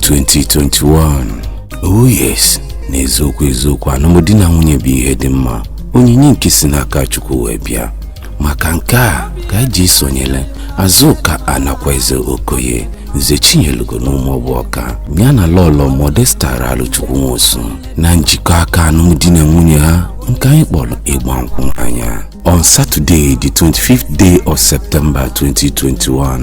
2021. Oh yes, n'eziokwu eziokwu, alụmdi na nwunye bụ ihe dị mma, onyinye nke si n'aka Chukwu wee bịa. Maka nke a ka anyị ji sonyere Azụka Anakwaeze Okoye, Nze Chinyelugo na Ụmụọbụ Ọka, ya na Lọlọ Modesta Raluchukwu Nwosu, na njikọ aka alụmdi na nwunye ha nke anyị kpọrọ ịgba nkwụ anya on Saturday, the 25th day of September 2021,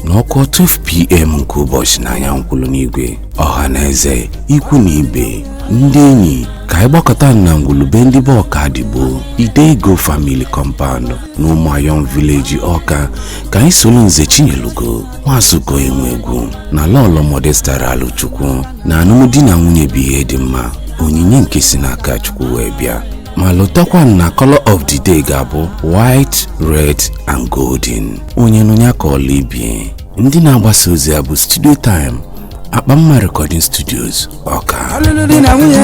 n'ọkụ 12 p.m. nke ụbọchị n'anya nkwulu n'igwe. Ọha na eze, ikwu na ibe, ndị enyi, ka anyị gbakọta na ngwulube ndị be Ọka dịgbo Idego Family Compound na Ụmụayọm Village, Ọka, ka anyị soro Nze Chinyelugo Nwasuko enwe egwu na Lọlọ Modesta Raluchukwu na alụmdi na nwunye bụ ihe dị mma, onyinye nke si n'aka Chukwu wee bịa. Ma lụtakwa na color of the day ga-abụ white, red and golden. Onye nụ ya ka ọla ibie. Ndị na-agbasa ozi a bụ Studio Time, Akpamma Recording Studios, Ọka. Alụlụ di na nwunye.